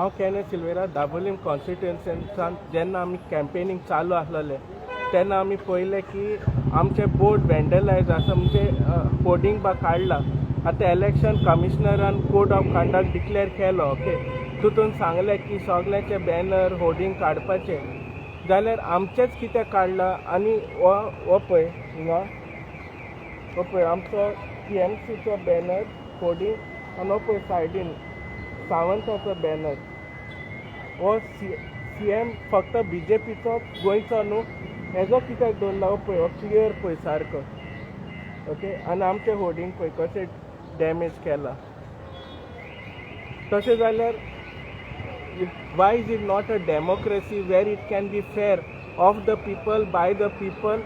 हांव केने सिल्वेरा. दाबोलीम कॉन्स्टिट्युएन्सीसान जेन्ना आमी कॅम्पेनींग चालू आसलेलें तेन्ना आमी पळयलें की आमचे बोर्ड वेंडलायज आसा, म्हणजे होर्डिंग बा काडला. आतां इलेक्शन कमिशनरान कोड ऑफ कंडक्ट डिक्लेअर केलो, ओके. तितून सांगलें की सगल्यांचे बॅनर होर्डिंग काडपाचे, जाल्यार आमचेच कितें काडलां? आनी हो हो पळय हिंगा, हो पळय आमचो टीएमसीचो बॅनर होर्डिंग आनी हो पळय सायडीन सावंताचो बॅनर. हो सी सी एम फक्त बीजेपीचो गोंयचो न्हू, हेजो कित्याक दवरला? हो पळय, हो क्लियर पळय सारको, ओके. आनी आमचें होर्डिंग पळय कशें डॅमेज केलां. तशें जाल्यार why is it not a democracy where it can be fair, of the people, by the people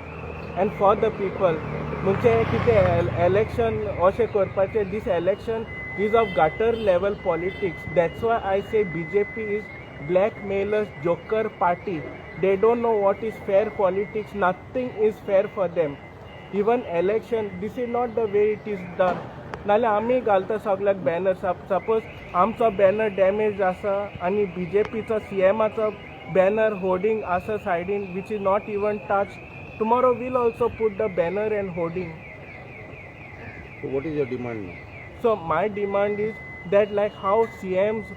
and for the people? म्हणजे कितें इलेक्शन अशें करपाचें? This election is of gutter level politics. That's why I say BJP is blackmailers, joker party. They don't know what is fair politics. Nothing is fair for them, even election. This is not the way it is done. नाल्यार आमी घालता सगल्याक banner. Suppose आमचो banner damage आसा आनी बीजेपीचो सीएमाचो banner hoarding आसा सायडीन, which is not even touch, tomorrow we'll also put the banner and hoarding. So what is your demand now? So my demand is that like how CMs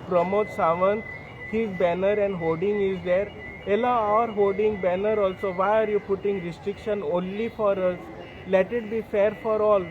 Pramod Sawant, his banner and hoarding is there, allow our hoarding banner also. Why are you putting restriction only for us? Let it be fair for all.